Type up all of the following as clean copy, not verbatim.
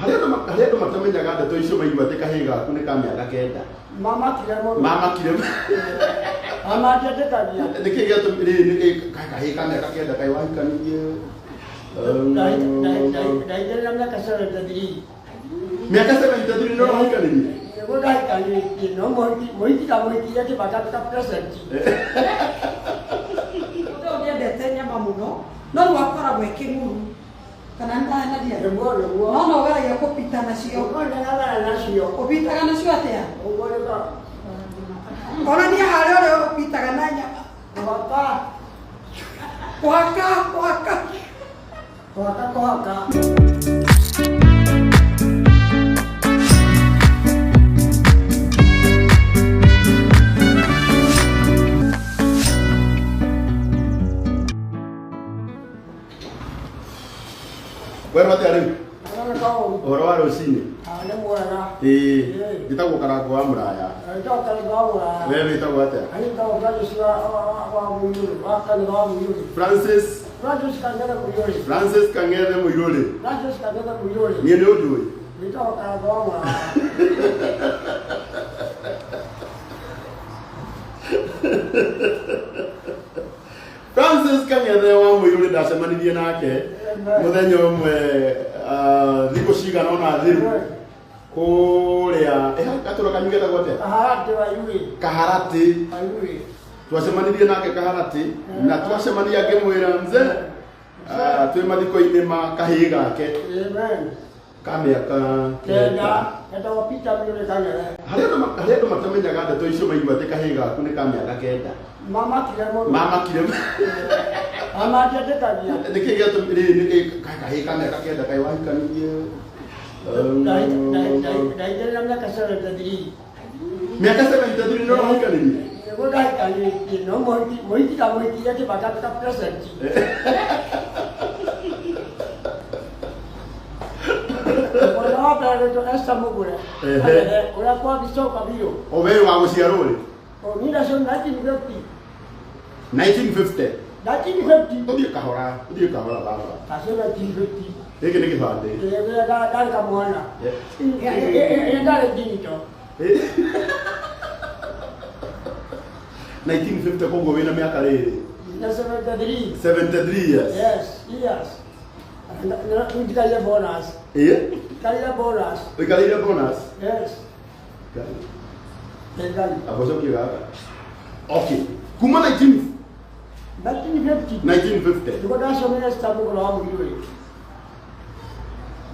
Harĩ andũ matamenyaga ndeto icio, maigua atĩ kahĩĩ gaku nĩ ka mĩaka 9. Mamakire mũno. Mamakire. Amanjĩtĩkagia. Nĩkĩ gĩatũmire kahĩĩ ka mĩaka 9 kaĩ wahikanirie? Ndaigĩrĩra mĩaka 73. Mĩaka 73 nĩ wahikanirie? Nĩguo ndahikanĩtie, no mũhiki ndamũhikirie kĩbaka ka present. Mũndũ ũyũ nĩendete nyama mũno, no rĩu akoragwo e kĩng'uru kana nĩndahanaria? Nĩguo, nĩguo. No no ũgeragia kũpita nacio. Ũguo ndĩragara nacio. Ũpitaga nacio atĩa? Ũguo nĩko. Onania harĩa ũrĩa ũpitaga na nyama. Kũhaka. Kũhaka, kũhaka. Kũhaka, kũhaka. Werwo atĩa rĩu? Ũroneka ũũ. Ũhoro wa rũcinĩ? Ah, nĩ mwega. Ĩĩ, Ĩĩ. njĩtagwo Karango wa Mũraya. Wĩtagwo Karango wa Mũraya. We wĩtagwo atĩa? Ani njĩtagwo Francis wa Mũiyũrĩ, wa Kanitha wa Mũiyũrĩ. Francis. Francis Kang'ethe Mũiyũrĩ. Francis Kang'ethe Mũirũrĩ. Francis Kang'ethe Mũiyũrĩ. Niĩ nĩ ũnjũĩ? Wĩtagwo Karango wa Mũraya. Francis Kang'ethe wa Mũirũrĩ ndacemanirie nake mũthenya ũmwe, thikũ cigana ũna thiru kũrĩa gatũra kanyu getagwo atĩa? Kaharatĩ wa Iruri. Kaharatĩ. Wa Iruri. Twacemanirie nake Kaharatĩ na twacemania ngĩmwĩra mzee, twĩ mathiko-inĩ ma kahĩĩ gake Amen. ka mĩaka 9. Etagwo Peter Mũirũrĩ Kang'ethe. Harĩ andũ matamenyaga ndeto icio, maigua atĩ kahĩĩ gaku nĩ ka mĩaka 9. Mamakire mũno. Mamakire. Amanjĩtĩkagia. Nĩkĩ gĩatũmire kahĩĩ ka mĩaka 9 kaĩ wahikanirie? Ndaigĩrĩra mĩaka 73. Mĩaka 73 nĩ wahikanirie? Nĩguo ndahikanĩtie, no mũhiki ndamũhikirie kĩbaka ka present. Mwana wa mbere agĩtwo Esther Mũgure. Ehe. Kang'ethe, ũrĩa kwagicoka biũ. O we wa gũciarwo rĩ? O niĩ ndaciarirwo 1950. 1950. 1950. Ũthiĩ kahora, ũthiĩ kahora baba. Ndaciarirwo 1950. Gĩkĩ nĩ kĩbandĩ. Kĩrĩa ndarĩ kamwana. Ĩ ndarĩ nginito. 1950, koguo wĩna mĩaka rĩrĩ? Na 73. 73 years. Yes, years. Njikaire bonus. Ĩĩ? Njikaire bonus. Ũikarĩire bonus? Yes. Ngai. Abocokie gaka. Okay. Kuma 19 1950. 1950. Nĩguo ndacomire Esther Mũgũra wa Mũirũrĩ.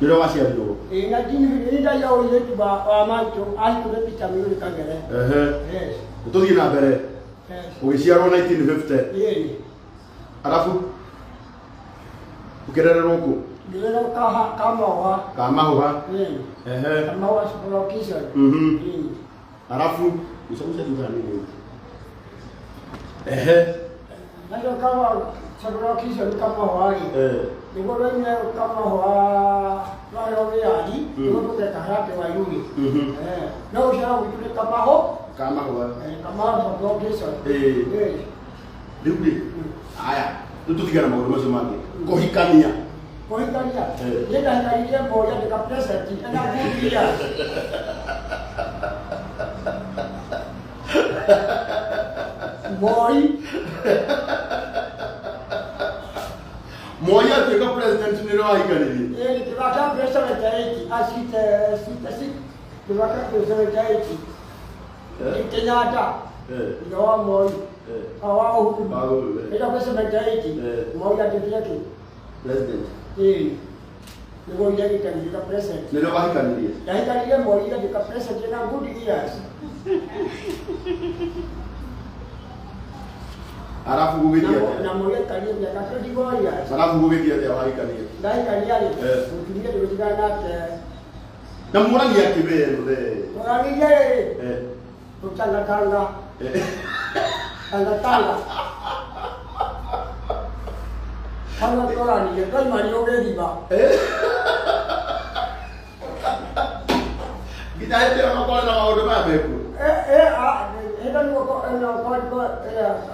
Nĩrĩo waciarirwo? Ĩ 1950 nĩ ndaigua ũirĩtu wa maitũ ahikũre Peter Mũirũrĩ Kang'ethe. Ehe. Yes. Tũthiĩ na mbere. Yes. Ũgĩciarwo 1950. Ĩĩ. Arabu ũkĩrererwo kũ? Ngĩrerwo Kamahũa. Kamahũa. Ĩĩ. Ehe. Kamahũa sub-location. Ĩĩ. Arabu ucagucia thutha nini. Ehe. Nacio Kamahũa sub-location Kamahũa rĩ. Nĩguo ndoimire Kamahũa twaheo wĩyathi, nĩguo tũke Kaharatĩ wa Iruri. No gũciarwo gwitũ nĩ Kamahũ. Kamahũa. Kamahũ sub-location. Ĩĩ. Ĩĩ. Rĩu rĩ, aya, rĩu tũtigane na maũndũ macio mangĩ. Kũhikania. Kũhikania. Niĩ ndahikanirie Moi andĩka present ena good years. Moi. Moi atuĩka president nĩrĩo wahikanirie? Ĩĩ, Kibaki akuire 78, acite 66. Kibaki akuire 78. Kenyatta. Ithe wa Moi. Wa Uhuru. Wa Uhuru, eh. Ĩyo kwĩ 78. Moi atuĩkire kĩ? President. Ĩĩ. Nĩguo ire gĩtuĩka president. Nĩrĩo wahikanirie? Ndahikanirie Moi atuĩka president na good years. Arabu gũgĩthiĩ atĩa? Na Moi aikarire mĩaka 24 years. Arabu gũgĩthiĩ atĩa wahikania? Ndahikania rĩ, mũtumia ndĩgũtigana nake. Na mũragia akĩwee mũthee? Mũragia rĩ, tũtangatanga. Tangatanga. Hau tũranirie, twaimania ũgĩthiba. Nginya hĩndĩ ĩyo makorwo na maũndũ maya mekuo? Ĩno nĩguo ĩno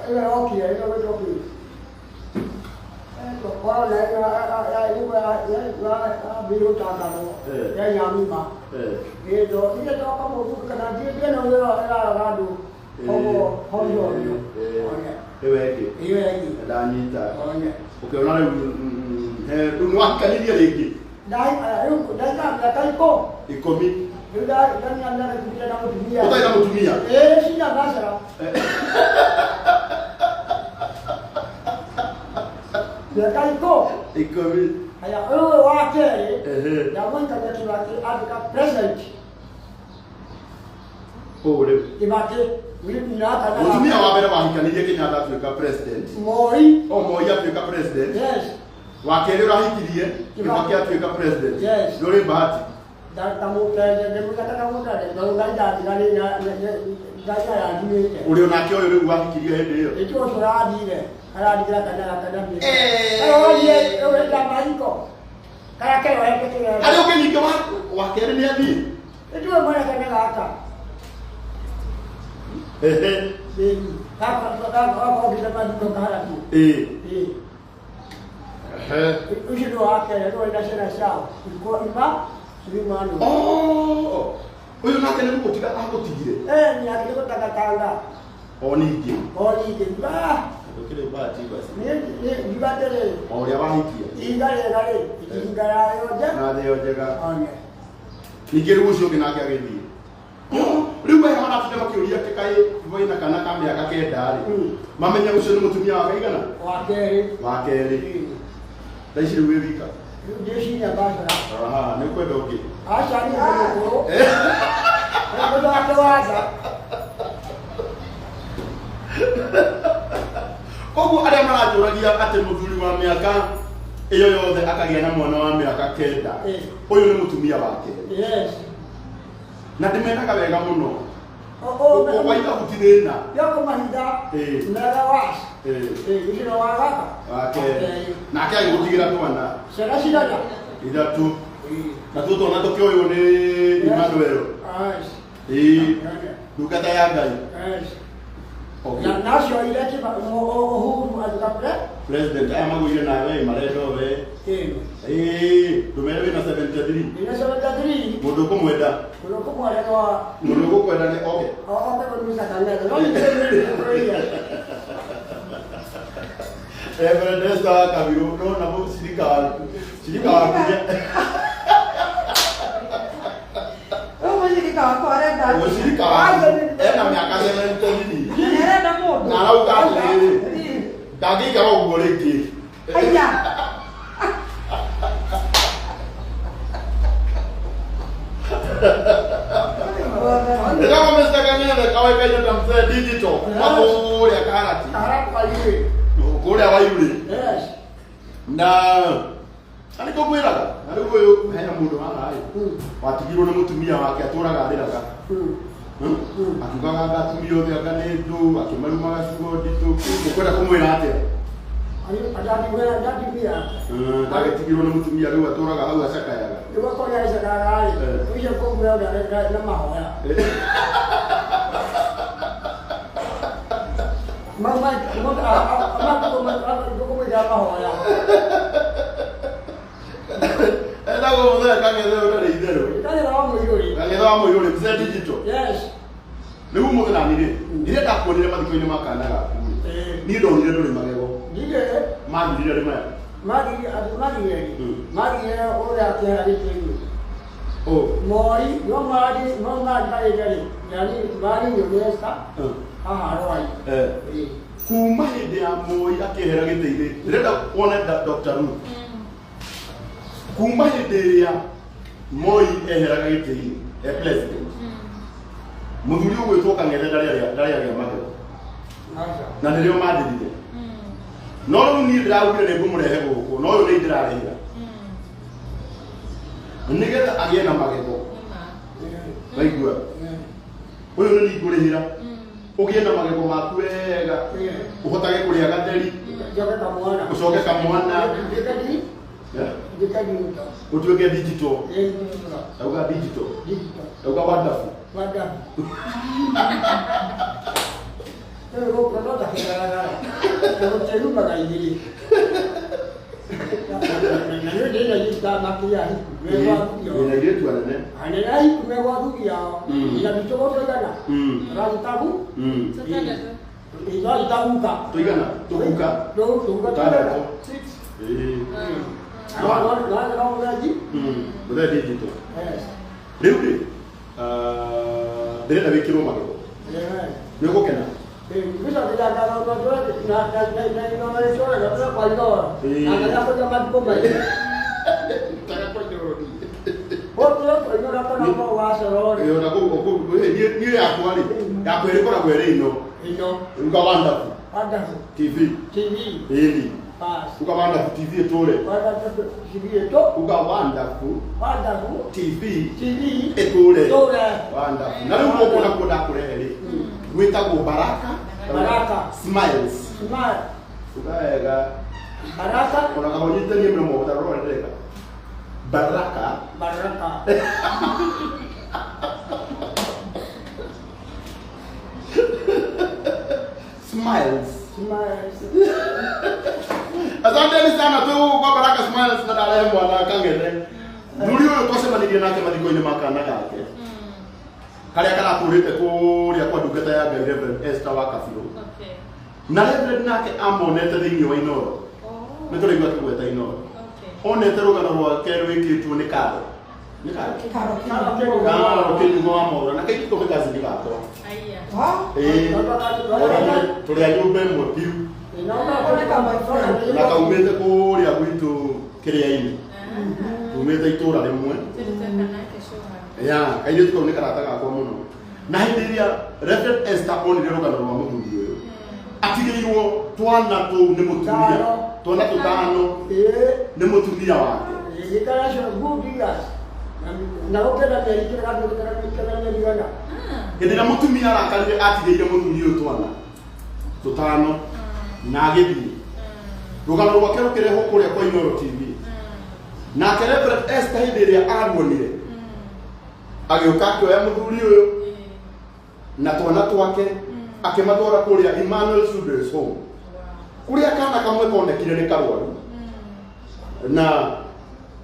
ĩrĩa yokire, ĩno gwĩtwo kĩ? Ĩno. Korwo yambĩrĩirie gũtangathwo ya Nyamima. Ĩndo ile toka mũndũ kana thiĩ na wĩra ĩrarora andũ koguo horio ũyũ. Ĩyo ĩngĩ. Ĩyo ĩngĩ. Ndanyita. One. Ũkĩona rĩu rĩu nĩwahikanirie rĩngĩ? Rĩu ndaikara mĩaka ikũ. 10. Rĩu ndania mĩaka 10 na mũtumia. Ũtarĩ na mũtumia? Ĩĩ, cinya bachelor. Mĩaka ikũ. 10. Haya, ũyũ wa kerĩ ndamũhikania Kibaki atuĩka president. Ũũ rĩu. Kibaki naka Mũtumia wa mbere wahikanirie Kenyatta atuĩka president. Moi. O Moi atuĩka president. Yes. Wa kerĩ ũrahikirie Kibaki atuĩka president. Yes. Ndũrĩ bahati. Ndamũtende ndĩmũtaka ndamũtende tondũ Ngai ndatiganĩire Ngai arathimĩte. Ũrĩ onake ũyũ rĩu wahikirie hĩndĩ ĩyo. Ĩtũ ũcio ũrathire arathire kana kana mĩaka. Karorie ũrenda mahiko. Kara kero yake kero. Harĩ ũngĩ ningĩ wa kerĩ nĩ athiĩ. Ĩtũ mwana kana gaka. Ehe. Ĩĩ. Gaka gaka gaka ũngĩte mahiko kaharati. Ĩĩ. Ĩĩ. Ehe. Ũcio nĩ wa kerĩ nĩ wenda ciana ciao. Iko ima Sulimani. Oh. Ũyũ nake nĩ gũgũtiga agũtigire. Eh, nĩ akĩrĩ gũtangatanga. O ningĩ. O ningĩ. Ah. Ndũkĩrĩ bahati basi. Nĩ ngiuga atĩrĩrĩ. O ũrĩa wahikia. Ihinga rĩega rĩ, ihinga yarĩo njega. Na thĩo njega. One. Ningĩ rĩu ũcio ũngĩ nake agĩthiĩ. Rĩu aya maratinda makĩũria atĩ kaĩ wĩna kana ka mĩaka 9 rĩ. Mamenye ũcio nĩ mũtumia wa kaigana? Wa kerĩ. Wa kerĩ. Thaa ici rĩu wĩ wika? Rĩu ndĩciria bachelor. Aha, nĩ ũkwenda ũngĩ? Aca niĩ ndĩ mũkũrũ. Mũndũ wake wa nja. Koguo arĩa maranjũragia atĩ mũthuri wa mĩaka ĩyo yothe akagĩa na mwana wa mĩaka 9. Ũyũ nĩ mũtumia wake. Yes. Na ndĩmendaga wega mũno. Waitha gũtirĩ na. Yoko mahinda mega was. Ũcio wa gaka. Wa kerĩ. Nake agĩgũtigĩra twana. Ciana cigana? 3. Na tuo twana tũkĩoywo nĩ Emmanuel. Ĩĩ. Ndungata ya Ngai. Yes. Okay. Na nacio iria Uhuru atuĩka president aya magũire nawe marenda we. Ĩĩ. Ĩĩ, ndũmere wĩna 73. Ndĩna 73. Mũndũ ũkũmwenda. Mũndũ ũkũmwenda no Mũndũ ũgũkwenda nĩ oke. Oke kũnusa kanetha. No nĩ kũrĩa. Reverend Esther Kabiru no na mũcirika waku. Cirika waku. Ũyũ mũcirika wakwa arenda atĩa? Mũcirika waku ena mĩaka 73. Na arenda mũndũ. Na arauga atĩrĩrĩ. Ndangĩikara ũguo rĩngĩ. Aya. Ndĩrona Mr. Kang'ethe kawaikaine ta mzee digital kuma kũrĩa Karati. Karati Wairuri. Kũrĩa Wairuri. Yes. Na na nĩkĩo ngwĩraga na rĩu ũyũ hena mũndũ haha ĩ watigirwo nĩ mũtumia wake atũraga arĩraga. Akiugaga anga atumia othe anga nĩ ndũ akĩmarumaga ciugo nditũ. Ũkwenda kũmwĩra atĩa? Ndatimia. Ndagĩtigirwo nĩ mũtumia rĩu atũraga hau acakayaga. Nĩguo kũrĩa acakayaga rĩ, ũcio kũngwĩra na mahoya. Matukũ mahoya. Etagwo mũthee Kang'ethe ũtarĩ itherũ. Kang'ethe wa Mũirũrĩ. Kang'ethe wa Mũirũrĩ, mzee digital. Yes. Rĩu ũmũthĩ nani rĩ, rĩrĩa ndakuonire mathiko-inĩ ma kana gaku rĩ, niĩ ndonire ndũrĩ magego. Ndirĩ. Mathirire rĩ maya? Mathirire rĩ? Mathirire ũrĩa kĩhera gĩkĩrĩ. Moi, no mari, no mari marĩte rĩ, yani mari nyũmĩca haha Rwai. Kuma hĩndĩ ya Moi akĩehera gĩtĩ-inĩ, ndĩrenda wone Dr. Ruth. Kuma hĩndĩ ĩrĩa Moi eheraga gĩtĩ-inĩ, e president. Mũthuri ũgwĩtwo Kang'ethe ndarĩ agĩa magego. Na nĩrĩo mathirire. No rĩu niĩ ndĩraugire nĩ ngũmũrehe gũkũ, no ũyũ nĩ ndĩrarĩhĩra. Nĩgetha agĩe na magego. Waigua? Ũyũ nĩ niĩ ngũrĩhĩra. Ũgĩe na magego maku wega. Ũhotage kũrĩa gatheri. Njoke kamwana. Ũcoke kamwana. Nduĩke digital. Ũtuĩke digital. Ndauga digital. Digital. Ndauga wonderful. Wonderful. Rĩu gũkũ no ta kĩgaragara. Gũtirumaga igĩrĩ. Na nĩ ndĩna ita makia hiku megwathuri Wĩna airĩtu anene. Anene hiku megwathuri ao. Ina mĩtũgo tũigana. Tũragĩtagu. Tũragĩtaguka. Tũigana? Tũguka? Tũguka. Tandatũ. Six. Ĩĩ. Mũthenji. Mũthee digital. Rĩu rĩ, ndĩrenda wĩkĩrwo magego. Nĩ ũgũkena? Ĩĩ, ona kũu niĩ yakwa rĩ, yakwa ĩrĩkoragwo ĩrĩ ino. Uga Wonderful TV. Ĩni. Uga Wonderful TV ĩtũre. Uga Wonderful TV ĩtũre. Wonderful. Na rĩu gũkũ nakuo ndakũrehe rĩ, gwĩtagwo Baraka. Baraka. Smiles. Uga wega. Ona kahũnyitanie mĩromo ũtarora ndĩreka. Baraka. Baraka. Smiles. Smiles. Asanteni sana tu kwa Baraka Smiles na ndarehe mwana Kang'ethe. Mũthuri ũyũ twacemanirie nake mathiko-inĩ ma kana gake. Karĩa karatũrĩte kũrĩa kwa ndungata ya Ngai Reverend Esther wa Kabirũ. Na Reverend nake amonete thĩinĩ wa Inoro. Nĩ tũraigua akĩgweta Inoro. Onete rũgano rwake rwĩkĩtwo nĩ Karo. Nĩ Karo? Karo. Karo Kĩnyugo wa Mwaũra. Na kaingĩ kau nĩ kazini gakwa. Ĩĩ. Tũrĩ a nyũmba ĩmwe biũ. Na kaumĩte kũrĩa gwitũ kĩrĩa-inĩ. Tumĩte itũra rĩmwe. Ya, kairĩtu kau nĩ karata gakwa mũno. Na hĩndĩ ĩrĩa Reverend Esther onire rũgano rwa mũthuri ũyũ, atigĩirwo twana tũu nĩ mũtumia. Twana tũtano nĩ mũtumia wake. Hĩndĩ ĩrĩa mũtumia arakarire atigĩire mũthuri ũyũ twana tũtano na agĩthiĩ. Rũgano rwake rũkĩrehwo kũrĩa kwa Inoro TV. Nake Reverend Esther hĩndĩ ĩrĩa aruonire agĩũka akĩoya mũthuri ũyũ na twana twake akĩmatwara kũrĩa Emmanuel Children's Home. Kũrĩa kana kamwe konekire nĩ karwaru. Na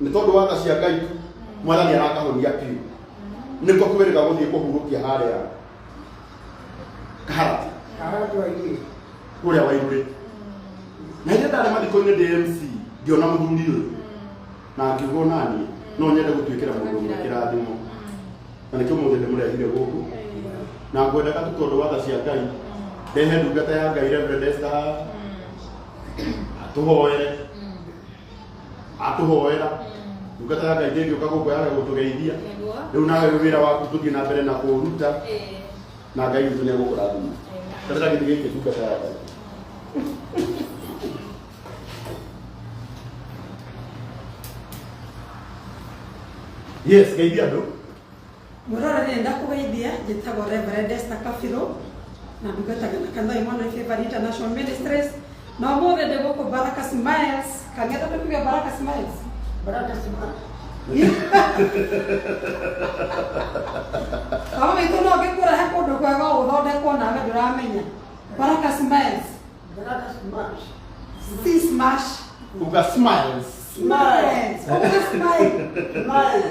nĩ tondũ wa tha cia Ngai tu mwathani arakahonia biũ. Nĩkuo kwĩrĩga gũthiĩ kũhurũkia harĩa Kaharati. Kũrĩa Wairũrĩ. Na hĩndĩ ndarĩ mathiko-inĩ ndĩ MC ngĩona mũthuri ũyũ. Na ngiuga nani no nyende gũtuĩkĩra mũndũ ũmwe kĩrathimo. Na nĩkĩo ũmũthĩ ndĩmũrehire gũkũ. Na ngwendaga tu tondũ wa tha cia Ngai ndehe ndungata ya Ngai Reverend Esther atũhoere. Atũhoera. Ndungata ya Ngai ndĩngĩũka gũkũ yage gũtũgeithia. Rĩu nawe wĩra waku tũthiĩ na mbere na kũũruta. Na Ngai witũ nĩegũkũrathima. Tarĩra gĩtĩ gĩkĩ ndungata ya Ngai. Yes, geithia andũ. Mũrora nĩ ndakũgeithia, njĩtagwo Reverend Esther Kabirũ na ndungataga na kanitha Emmanuel Favor International Ministries. Na ũmũthĩ ndĩ gũkũ Baraka Smiles. Kang'ethe tũkiuge Baraka Smiles. Baraka Smiles. Baba witũ no ngĩkũrehe kũndũ kwega ũthondekwo nawe ndũramenya. Baraka Smiles. Baraka Smiles. Si smash. Uga smiles. Smiles. Uga smile. Smile.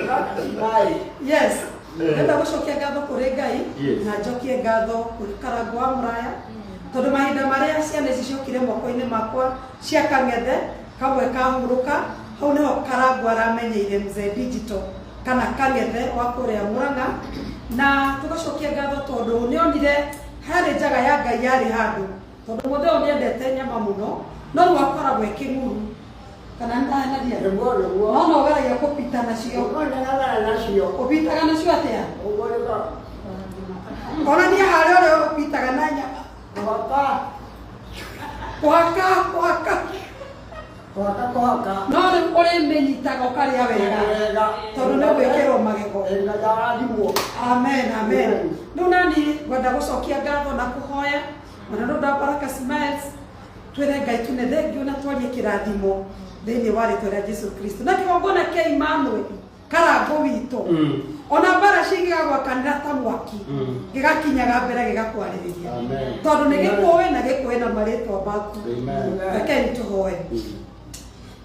Baraka Smile. Yes. Ndenda gũcokia ngatho kũrĩ Ngai Yes. na njokie ngatho kũrĩ Karangũ wa Mũraya tondũ mahinda marĩa ciana ici ciokire moko-inĩ makwa cia Kang'ethe kamwe kahurũka hau nĩho Karangũ aramenyeire Mzee Digital kana Kang'ethe wa kũrĩa Mũrang'a na tũgacokia ngatho tondũ nĩonire harĩ njaga ya Ngai yarĩ handũ tondũ mũthee ũyũ nĩendete nyama mũno no rĩu akoragwo e kĩng'uru kana nĩndahenaria Nĩguo, nĩguo. no no ũgeragia kũpita nacio. Nacio. Ũpitaga nacio atĩa? Onania harĩa ũrĩa ũpitaga na nyama. Kũhaka. Kũhaka, kũhaka. Kũhaka, kũhaka. No rĩu ũrĩmĩnyitaga ũkarĩa wega. Wega. Tondũ nĩ ũgwĩkĩrwo magego. Na ndarathimwo. Amen, amen. Rĩu nani ngwenda gũcokia ngatho na kũhoya ona nĩ ũndũ wa Baraka Smiles twĩre Ngai tu nĩ thengiũ na twarie kĩrathimo thĩinĩ wa rĩtwa rĩa Jesu Kristo. Na kĩgongona kĩa Emmanuel Karangũ witũ ona mbara cingĩgagwakanĩra ta mwaki gĩgakinyaga mbere gĩgakwarĩrĩria tondũ nĩ gĩkũĩ na gĩkũĩ na marĩtwa maku. Rekei tũhoe.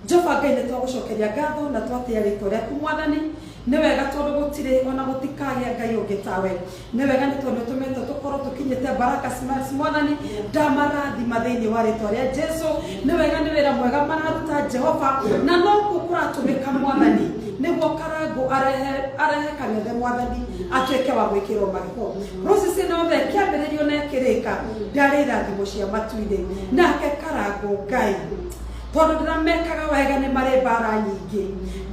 Jehova Ngai, nĩ twagũcokeria ngatho na twatĩa rĩtwa rĩaku Mwathani. Nĩ wega tondũ gũtirĩ ona gũtikagĩa Ngai ũngĩ tawe. Nĩ wega nĩ tondũ nĩũtũmĩte tũkorwo tũkinyĩte Baraka Smiles Mwathani. Ndamarathima thĩinĩ wa rĩtwa rĩa Jesu. Nĩ wega nĩ wĩra mwega mararuta Jehova, na nokuo kũratũmĩka Mwathani nĩguo Karangũ arehe Kang'ethe Mwathani atuĩke wa gwĩkĩrwo magego. Process ĩno yothe ĩkĩambĩrĩrio na ĩkĩrĩka ndarĩ irathimo cia matu-inĩ. Nake Karangũ Ngai, tondũ ndĩramekaga wega nĩ marĩ mbara nyingĩ,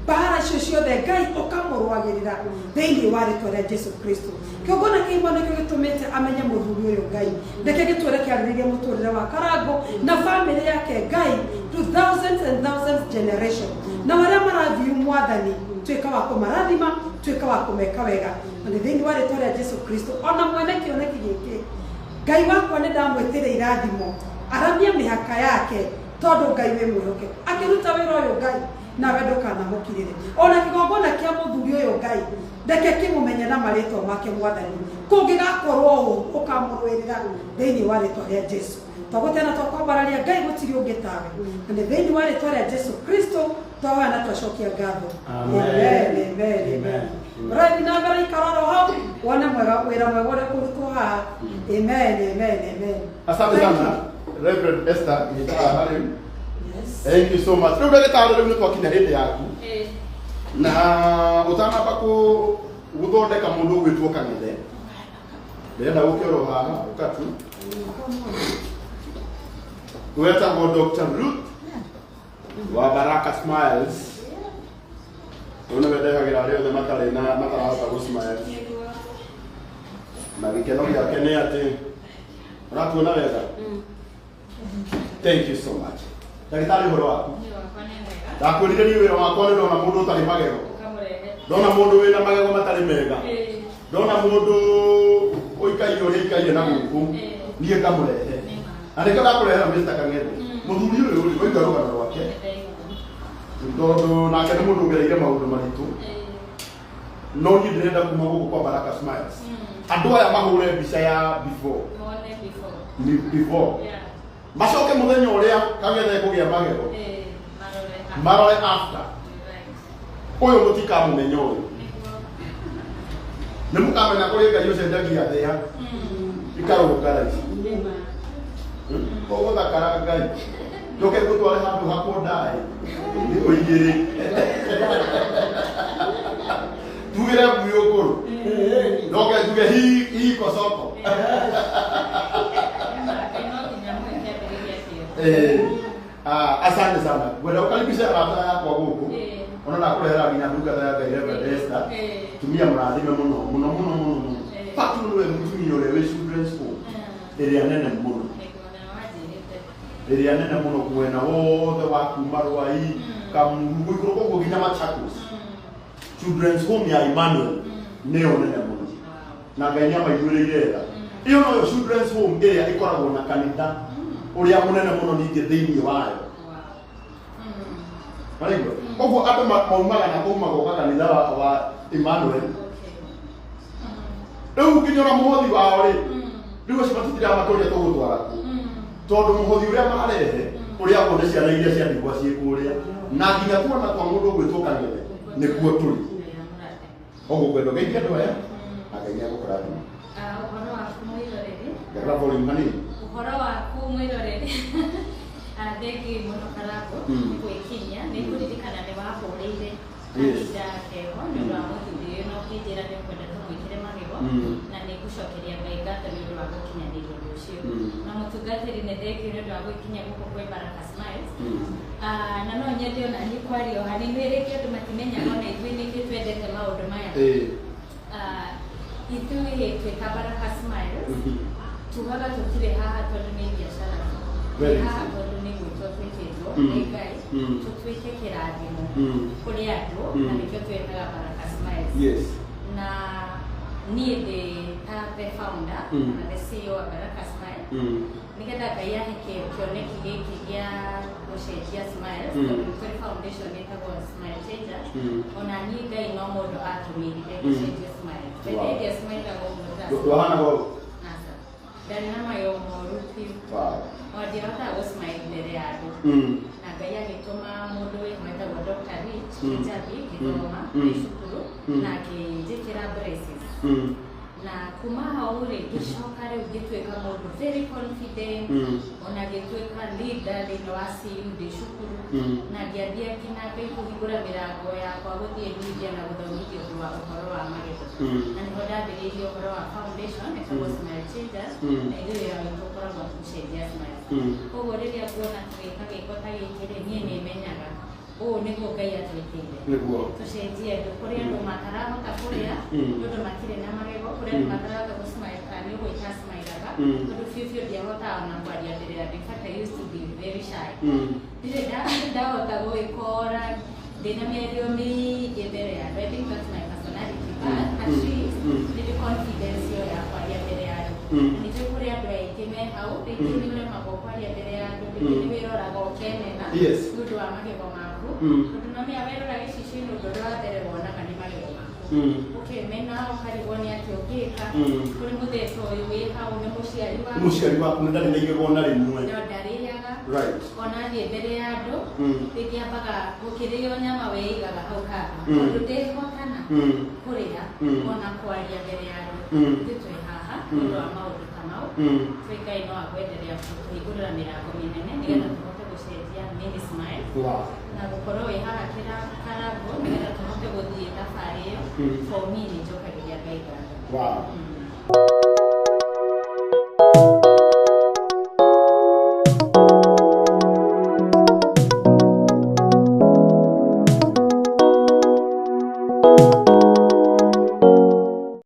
mbara icio ciothe Ngai ũkamũrũagĩrĩra thĩinĩ wa rĩtwa rĩa Jesu Kristo. Kĩongona kĩmwe nĩkĩo gĩtũmĩte amenye mũthuri ũyũ Ngai, reke gĩtũre kĩarĩrĩria mũtũrĩre wa Karangũ na famĩlĩ yake Ngai to thousands and thousands generation. Na arĩa marathiĩ Mwathani, tuĩka wa kũmarathima, tuĩka wa kũmeka wega, na nĩ thĩinĩ wa rĩtwa rĩa Jesu Kristo. Ona mwene kĩoneki gĩkĩ Ngai wakwa nĩ ndamwĩtĩre irathimo, aramie mĩhaka yake tondũ Ngai wĩ mwĩhokeku akĩruta wĩra ũyũ Ngai nawe ndũkanamũkirĩre. Ona kĩgongona kĩa mũthuri ũyũ Ngai reke kĩmũmenye na marĩtwa make Mwathani, kũngĩgakorwo ũũ ũkamũrũĩrĩra thĩinĩ wa rĩtwa rĩa Jesu. Twagũtena twakwambararia Ngai, gũtirĩ ũngĩ tawe, na nĩ thĩinĩ wa rĩtwa rĩa Jesu Kristo twahoya na twacokia ngatho. Amen, amen, amen. Ũrathiĩ na mbere, ikara oro hau wone mwega wĩra mwega ũrĩa kũrutwo haha. Amen, amen, amen. Asante Thank sana Reverend Esther nyita haha rĩu. you. Yes. Thank you so much. Rĩu ndagĩtarĩ, rĩu nĩ twakinya hĩndĩ yaku na ũtanamba gũthondeka mũndũ ũgwĩtwo Kang'ethe, ndĩrenda gũke oro haha ũkatu wetagwo Dr. Ruth wa Baraka Smiles. Ũyũ nĩwe ndehagĩra arĩa othe matarĩ na matarahota gũ smile, na gĩkeno gĩake nĩ atĩ ũratuona wega. Thank you so much. Ndagĩtarĩ, ũhoro waku? Ndakwĩrire niĩ wĩra wakwa nĩ ndona mũndũ ũtarĩ magego, ndona mũndũ wĩna magego matarĩ mega, ndona mũndũ ũikaire ũrĩa aikaire na gũkũ, niĩ ngamũrehe, na nĩkĩo ndakũrehera Mr. Kang'ethe. Mũthuri ũyũ rĩ, waigua rũgano rwake, tondũ nake nĩ mũndũ ũgereire maũndũ maritũ, no niĩ ndĩrenda kuma gũkũ kwa Baraka Smiles andũ aya mahũre mbica ya before. Ni before, macoke mũthenya ũrĩa Kang'ethe kũgĩa magego marore after. Ũyũ mũtikamũmenya, ũyũ nĩ mũkamenya kũrĩ Ngai ũcenjagia thĩa ikarũnga raici ũgũthakara. Ngai njoke ngũtware handũ hakwo ndaĩ thikũ igĩrĩ tugĩre mbui ũkũrũ, njoke njuge hii iko soko. Asante sana. Ngwenda ũkaribisha arata yakwa gũkũ, ona ndakũrehera nginya ndungata ya Ngai Reverend Esther. Tumia mũrathime mũno mũno mũno mũno mũno. Fact, nĩwe mũtumia ũrĩa wĩ children's home ĩrĩa nene mũno, ĩrĩa nene mũno mwena wothe wa kuma Rwai, Kamuru, gũikũrũka ũguo nginya Machakos. Children's home ya Emmanuel nĩyo nene mũno, na Ngai nĩ amaiguĩrĩire tha. Ĩyo noyo children's home ĩrĩa ĩkoragwo na kanitha ũrĩa mũnene mũno ningĩ thĩinĩ wayo. Maraigua ũguo andũ maumaga na kũu magoka kanitha wa Emmanuel. Rĩu nginya ona mũhothi wao rĩ, rĩu acio matitiraga matũria tũgũtwara kũ, tondũ mũhothi ũrĩa marehe ũrĩa wothe ciana iria cia ndigwa ciĩ kũrĩa na nginya tuona twa mũndũ ũgwĩtwo Kang'ethe nĩkuo tũrĩ. Koguo ngwenda ũgeithie andũ aya na Ngai nĩ agũkũrathima. Ũhoro waku mwĩroreri. Ngerera volume hanini. Ũhoro waku mwĩroreri. Thengiũ mũno Karangũ nĩ gwĩkinyia. Nĩ ngũririkana nĩ wahũrĩire kahinda keho nĩ ũndũ wa mũthuri ũyũ na ũkĩnjĩra nĩ ũkwenda tũmwĩkĩre magego, na nĩ ngũcokeria Ngai ngatho nĩ ũndũ wa gũkinyanĩria ũndũ ũcio. Na mũtungatĩri, nĩ thengiũ nĩ ũndũ wa gwĩkinyia gũkũ kwĩ Baraka Smiles. Na no nyende ona niĩ kwaria o hanini, rĩngĩ andũ matimenyaga ona ithuĩ nĩkĩ twendete maũndũ maya. Ithuĩ twĩ ta Baraka Smiles tugaga tũtirĩ haha tondũ nĩ biacara tu. Very Twĩ haha true. tondũ nĩ gwĩtwo twĩtĩtwo nĩ Ngai tũtuĩke kĩrathimo kũrĩ andũ, na nĩkĩo twĩtaga Baraka Smiles. Na Niĩ ndĩ ta the founder na the CEO wa Baraka Smile. Nĩgetha Ngai ahe kĩoneki gĩkĩ gĩa gũcenjia smiles, tondũ nĩ kũrĩ foundation ĩtagwo Smile Changers. Ona niĩ Ngai no mũndũ atũmĩrire gũcenjia smiles. Wow. Hĩndĩ ĩrĩa smileaga ũguo Ndwahanaga ũũ? Aca. Ndarĩ na magego moru biũ. Wow. O ndiahotaga gũsmile mbere ya andũ. Na Ngai agĩtũma mũndũ wĩho etagwo Dr. Rich Kijabi ngĩthoma ndĩ cukuru na akĩnjĩkĩra braces. Na kuma hau rĩ, ngĩcoka rĩu ngĩtuĩka mũndũ very confident, ona ngĩtuĩka leader thĩinĩ wa CU ndĩ cukuru, na ngĩambia nginya Ngai kũhingũra mĩrango yakwa gũthiĩ media na gũthomithio ũndũ wa ũhoro wa magego. Na nĩho ndambĩrĩirie ũhoro wa foundation ĩtagwo Smile Changers, na ithuĩ wĩra witũ ũkoragwo gũcenjia smiles. Koguo rĩrĩa nguona tũgĩka gĩko ta gĩkĩ rĩ, niĩ nĩ menyaga ũũ nĩguo Ngai atwĩtĩire Nĩguo. tũcenjie andũ. Kũrĩ andũ matarahota kũrĩa nĩ ũndũ matirĩ na magego, kũrĩ andũ matarahota gũsmile kana nĩ ũgwĩka smileaga, tondũ biũ biũ ndiahotaga ona kwaria mbere ya andũ. In fact, I used to be very shy. Ndirĩ ndahota gũgĩkora ndĩna mĩario mĩingĩ mbere ya andũ. I think that's my personality, but at least nĩndĩ confidence ĩyo ya kwaria mbere ya andũ. Ningĩ kũrĩ andũ aingĩ me hau, rĩngĩ nĩ ũremagwo kwaria mbere ya andũ, rĩngĩ nĩ wĩroraga ũkemena nĩ ũndũ wa magego maku, tondũ nomenya werora gĩcicio-inĩ ũndũ ũrĩa wa mbere wonaga nĩ magego maku, ũkemena, ũkarigwo nĩ atĩa ũngĩka. Kũrĩ mũthemba ũyũ wĩ hau nĩ mũciari waku. Mũciari waku nĩ ndarĩ na igego na rĩmwe. No ndarĩaga. Ona athiĩ mbere ya andũ, rĩngĩ ambaga gũkĩrĩo nyama wĩigaga hau kando, tondũ ndĩhotana kũrĩa ona kwaria mbere ya andũ. Ithuĩ twĩ haha nĩ ũndũ wa maũndũ ta mau. Twĩ Ngai no akwenderea kũhingũrĩra mĩrango mĩnene nĩgetha tũhote gũcenjia many smiles, na gũkorwo wĩ haha Karangũ nĩgetha tũhote gũthiĩ thabarĩ ĩyo. For me, nĩ njokagĩria Ngai ngatho. Wow.